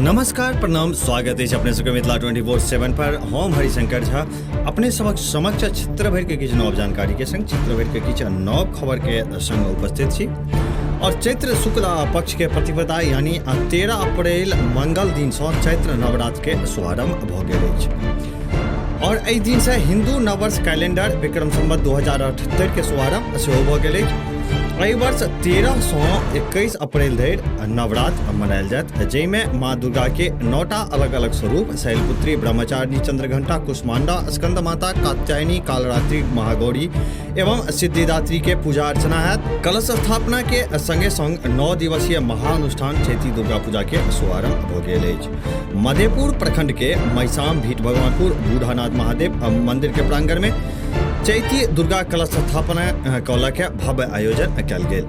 नमस्कार, प्रणाम, स्वागत अछि अपने सबके मिथिला 24/7 पर। हम हरिशंकर झा अपने सबक समक्ष क्षेत्र भरि के किछु नव जानकारी के संग, क्षेत्र भरि के किछु नव खबर के संग उपस्थित छी। और चैत्र शुक्ल पक्ष के प्रतिपदा यानी 13 अप्रैल मंगल दिन सँ चैत्र नवरात्र के शुभारंभ भऽ गेल अछि। और एहि दिन से हिंदू नववर्ष कैलेंडर विक्रम संवत 2078 के शुभारंभ सेहो भऽ गेल अछि। एहि वर्ष 13 सँ 21 अप्रैल धरि नवरात्र मनायल जायत, जाहिमे माँ दुर्गा के 9टा अलग अलग स्वरूप शैलपुत्री, ब्रह्मचारिणी, चंद्रघंटा, कुष्मांडा, स्कंद माता, कात्यायनी, कालरात्रि, महागौरी एवं सिद्धिदात्री के पूजा अर्चना हैत। कलश स्थापना के संगे संग 9 दिवसीय महाअनुष्ठान चैती दुर्गा पूजा के शुभारंभ भऽ गेल अछि। मधेपुर प्रखंड के मैसाम भीट भगवानपुर बूढ़ानाथ महादेव मंदिर के प्रांगण में चैती दुर्गा कलश स्थापना कऽ लऽ के भव्य आयोजन कयल गेल।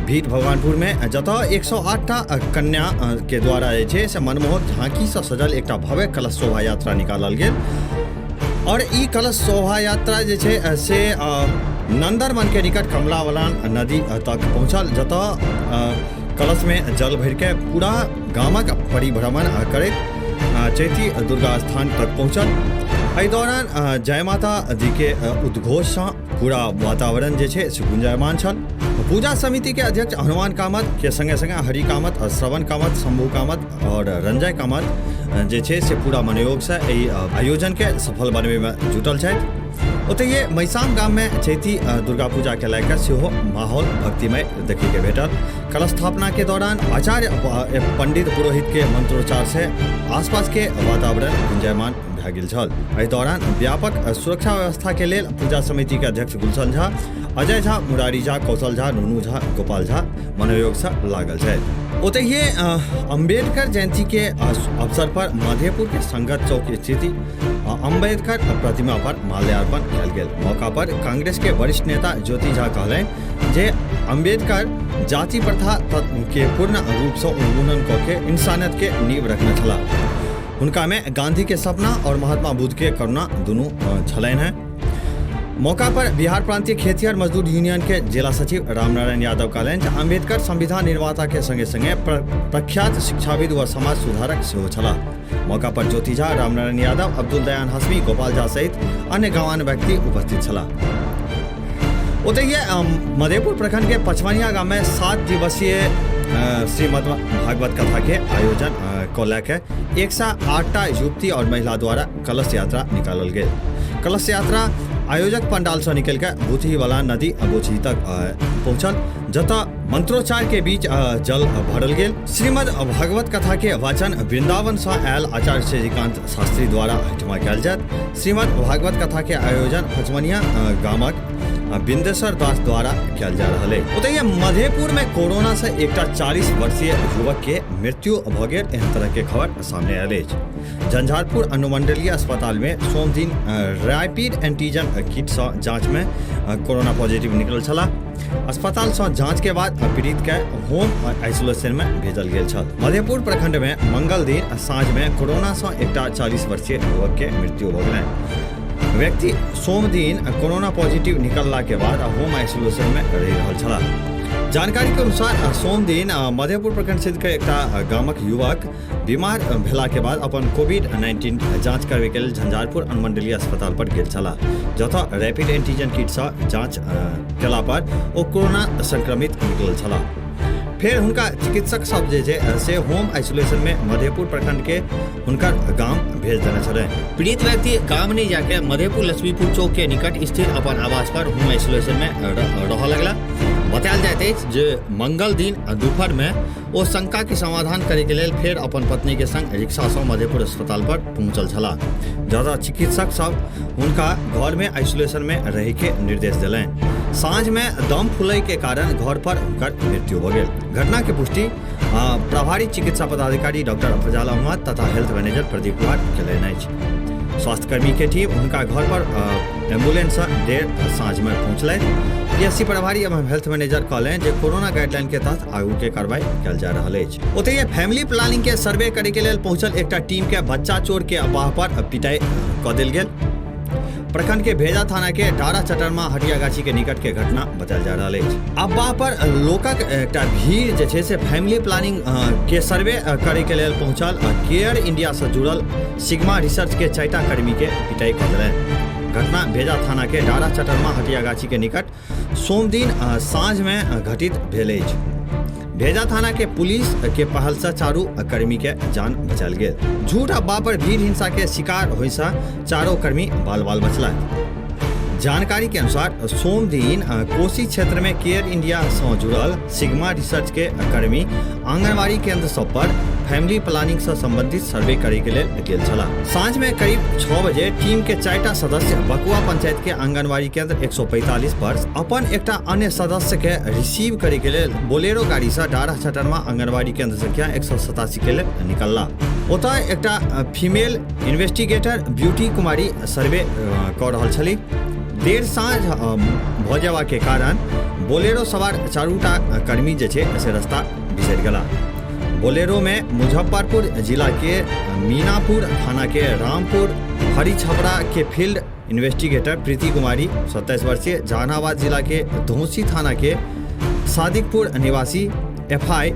भीट भगवानपुर में जतऽ 108टा कन्या के द्वारा जे छै से मनमोहक झांकी से सजल एकटा भव्य कलश शोभा यात्रा निकालल गेल। और ई कलश शोभा यात्रा जे छै से नंदनवन के निकट कमला बलान नदी तक पहुंचल, जतऽ कलश में जल भरि के पूरा गामक परिभ्रमण करैत चैती दुर्गा स्थान तक पहुंचल। एहि दौरान जय माता दी के उद्घोष सँ पूरा वातावरण जे छै से गुंजायमान छल। पूजा समिति के अध्यक्ष हनुमान कामत के संगे संगे हरि कामत, श्रवण कामत, शंभू कामत और रंजय कामत जे छै से पूरा मनोयोग से एहि आयोजन के सफल बनबे में जुटल छथि। ओतहिए मैसाम गाम में चैती दुर्गा पूजा के लए कऽ सेहो माहौल भक्तिमय देखै के भेटल। कलश स्थापना के दौरान आचार्य पंडित पुरोहित के मंत्रोच्चार से आसपास के वातावरण गुंजायमान भए गेल छल। एहि दौरान व्यापक सुरक्षा व्यवस्था के लेल पूजा समिति के अध्यक्ष गुलशन झा, अजय झा, मुरारी झा, कौशल झा, नुनू झा, गोपाल झा मनोयोग से लागल छथि। ओतहिए अम्बेडकर जयंती के अवसर पर मधेपुर के संगत चौक स्थित अम्बेडकर प्रतिमा पर माल्यार्पण कयल गेल। मौका पर कांग्रेस के वरिष्ठ नेता ज्योति झा कहलनि जे अम्बेडकर जाति प्रथा के पूर्ण रूप से उन्मूलन कऽ के इंसानियत के नींव रखने छलाह। हुनका में गांधी के सपना और महात्मा बुद्ध के करुणा दुनू छलनि हैं। मौका पर बिहार प्रांतीय खेतिहर मजदूर यूनियन के जिला सचिव रामनारायण यादव कहलनि जे अम्बेडकर संविधान निर्माता के संगे संगे प्रख्यात शिक्षाविद व समाज सुधारक सेहो छलाह। मौका पर ज्योति झा, रामनारायण यादव, अब्दुल दयान हाशमी, गोपाल झा सहित अन्य गवान व्यक्ति उपस्थित छलाह। ओतहिए मधेपुर प्रखंड के पचमनिया गाम में 7 दिवसीय श्रीमद् भागवत कथा के आयोजन कऽ लए के 108टा युवती और महिला द्वारा कलश यात्रा निकालल गेल। कलश यात्रा आयोजक पंडाल से निकल के भूतही वाला नदी बोचही तक पहुंचल, जतऽ मंत्रोच्चार के बीच जल भरल गेल। श्रीमद् भागवत कथा के वाचन वृंदावन से आयल आचार्य श्रीकांत शास्त्री द्वारा एहिठमा कयल जायत। श्रीमद् भागवत कथा के आयोजन पचमनिया गामक बिंदेश्वर दास द्वारा कयल जा रहल अछि। ओतहि मधेपुर में कोरोना से एकटा 40 वर्षीय युवक के मृत्यु भऽ गेल, एहन तरह के खबर सामने आयल अछि। झंझारपुर अनुमंडलीय अस्पताल में सोम दिन रैपिड एंटीजन किट से जांच में कोरोना पॉजिटिव निकलल छलाह। अस्पताल से जांच के बाद पीड़ित के होम आइसोलेशन में भेजल गेल छल। मधेपुर प्रखंड में मंगल दिन साँझ में कोरोना से एकटा 40 वर्षीय युवक के मृत्यु भऽ गेलनि। व्यक्ति सोम दिन कोरोना पॉजिटिव निकलला के बाद होम आइसोलेशन में रहि रहल छलाह। जानकारी के अनुसार सोम दिन मधेपुर प्रखंड क्षेत्र के एकटा गामक युवक बीमार भेला के बाद अपन कोविड-19 जांच करबे के लेल झंझारपुर अनुमंडलीय अस्पताल पर गेल छलाह, जतऽ रैपिड एंटीजन किट सँ जांच केला पर ओ कोरोना संक्रमित निकलल छलाह। फेर हुनका चिकित्सक सब जे छै से होम आइसोलेशन में मधेपुर प्रखंड के हुनकर गाम भेज देने छलनि। पीड़ित व्यक्ति गाम नहि जाके मधेपुर लक्ष्मीपुर चौक के निकट स्थित अपन आवास पर होम आइसोलेशन में रहऽ लगला। बतायल जाइत अछि जे मंगल दिन दुपहर में ओ शंका के समाधान करे के लेल फेर अपन पत्नी के संग रिक्शा सँ मधेपुर अस्पताल पर पहुंचल छलाह, जतऽ चिकित्सक सब हुनका घर में आइसोलेशन में रहे के निर्देश देलनि। साँझ में दम फूलय के कारण घर पर हुनकर मृत्यु भऽ गेल। घटना के पुष्टि प्रभारी चिकित्सा पदाधिकारी डॉक्टर अफजाल अहमद तथा हेल्थ मैनेजर प्रदीप कुमार केलनि अछि। स्वास्थ्यकर्मी के टीम हुनका घर पर एम्बुलेंस सँ देर साँझ में पहुंचलनि। पीएससी प्रभारी एवं हेल्थ मैनेजर कहलनि जे कोरोना गाइडलाइन के तहत आगू के कार्रवाई कयल जा रहल अछि। ओतहि फैमिली प्लानिंग के सर्वे करे के लेल पहुंचल एकटा टीम के बच्चा चोर के अफवाह पर पिटाई कऽ देल गेल। प्रखंड के भेजा थाना के डारा चटरमा हटियागाछी के निकट के घटना बतायल जा रहल अछि। अफवाह पर लोकक एकटा भीड़ जे छै से फैमिली प्लानिंग के सर्वे करे के लेल पहुंचल केयर इंडिया से जुड़ल सिग्मा रिसर्च के 4टा कर्मी के पिटाई कऽ देलनि। घटना भेजा थाना के डारा चटरमा हटियागाछी के निकट सोमदिन साँझ में घटित भेल अछि। भेजा थाना के पुलिस के पहल से चारू कर्मी के जान बचायल गेल। झूठ अफवाह पर भीड़ हिंसा के शिकार होय से चारो कर्मी बाल बाल बचलथि। जानकारी के अनुसार सोमदिन कोसी क्षेत्र में केयर इंडिया से जुड़ल सिग्मा रिसर्च के कर्मी आंगनबाड़ी केंद्र सब पर फैमिली प्लानिंग से संबंधित सर्वे करे के लेल गेल छलाह। साँझ में करीब 6 बजे टीम के 4टा सदस्य बकुआ पंचायत के आंगनबाड़ी केंद्र 145 पर अपन एकटा अन्य सदस्य के रिसीव करे के लेल बोलेरो गाड़ी से डारा चटरमा आंगनबाड़ी केंद्र संख्या 187 के लेल निकलला। ओतय एकटा female investigator Beauty Kumari survey कऽ रहल छली। देर साँझ भऽ जेबाक के कारण बोलेरो सवार चारूटा कर्मी जे छै से रास्ता बिसरि गेला। बोलेरो में मुजफ्फरपुर जिला के मीनापुर थाना के रामपुर हरिछपरा के फील्ड इन्वेस्टिगेटर प्रीति कुमारी 27 वर्षीय, जहानाबाद जिला के धौसी थाना के सादिकपुर निवासी एफआई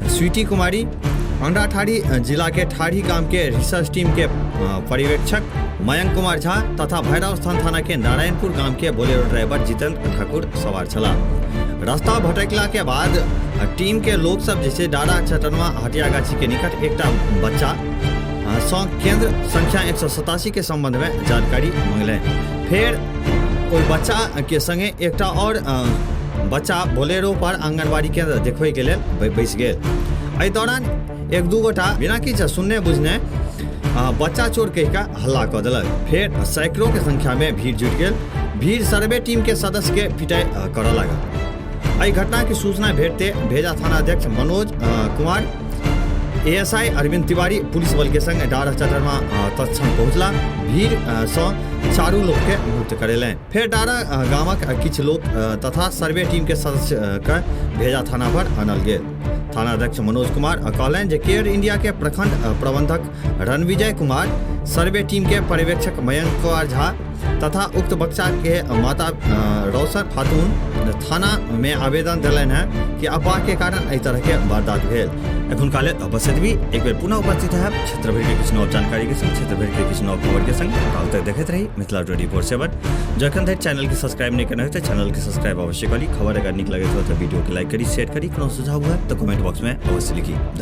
स्वीटी कुमारी, अंडाठाड़ी जिला के ठाढ़ी गांव के रिसर्च टीम के पर्यवेक्षक मयंक कुमार झा तथा भैरव स्थान थाना के नारायणपुर गांव के बोलेरो ड्राइवर जितेंद्र ठाकुर सवार छलाह। रास्ता भटकला के बाद टीम के लोग सब जैसे डारा चटनवा हटियागाछी के निकट एकटा बच्चा सँ केंद्र संख्या 187 के संबंध में जानकारी मंगलनि। फेर ओहि बच्चा के संगे एकटा और बच्चा बोलेरो पर आंगनबाड़ी केंद्र देखबै के लेल बैस गेल। एहि दौरान एक दू गोटा बिना किछु सुनने बुझने बच्चा चोर कहि कऽ हल्ला कऽ देलक। फेर सैकड़ों के संख्या में भीड़ जुटि गेल। भीड़ सर्वे टीम के सदस्य के पिटाई करऽ लागल। एहि घटना के सूचना भेटते भेजा थाना अध्यक्ष मनोज कुमार, एएसआई अरविंद तिवारी पुलिस बल के संग डारा चटरमा तत्क्षण पहुंचला। भीड़ सँ चारू लोक के मुक्त करेलनि। फेर डारा गामक किछु लोक तथा सर्वे टीम के सदस्य के भेजा थाना पर आनल गेल। थाना अध्यक्ष मनोज कुमार कहलनि जे केयर इंडिया के प्रखंड प्रबंधक रणविजय कुमार, सर्वे टीम के पर्यवेक्षक मयंक कुमार झा तथा उक्त बच्चा के माता रौशन खातून थाना में आवेदन देलनि हैं कि अफवाह के कारण एहि तरह के वारदात भेल। एखुनका लेल बस एतबी। एक बेर पुनः उपस्थित है क्षेत्र भरि के किछु नव जानकारी के संग, क्षेत्र भरि के किछु नव खबर के संग। काल तक देखैत रही मिथिला 24/7। जखन धरि चैनल के सब्सक्राइब नहीं करने हो तो चैनल के सब्सक्राइब अवश्य करी। खबर अगर नीक लगैत हो तो वीडियो के लाइक करी, शेयर करी। कोनो सुझाव हुए तो कमेंट बॉक्स में अवश्य लिखी। धन्यवाद।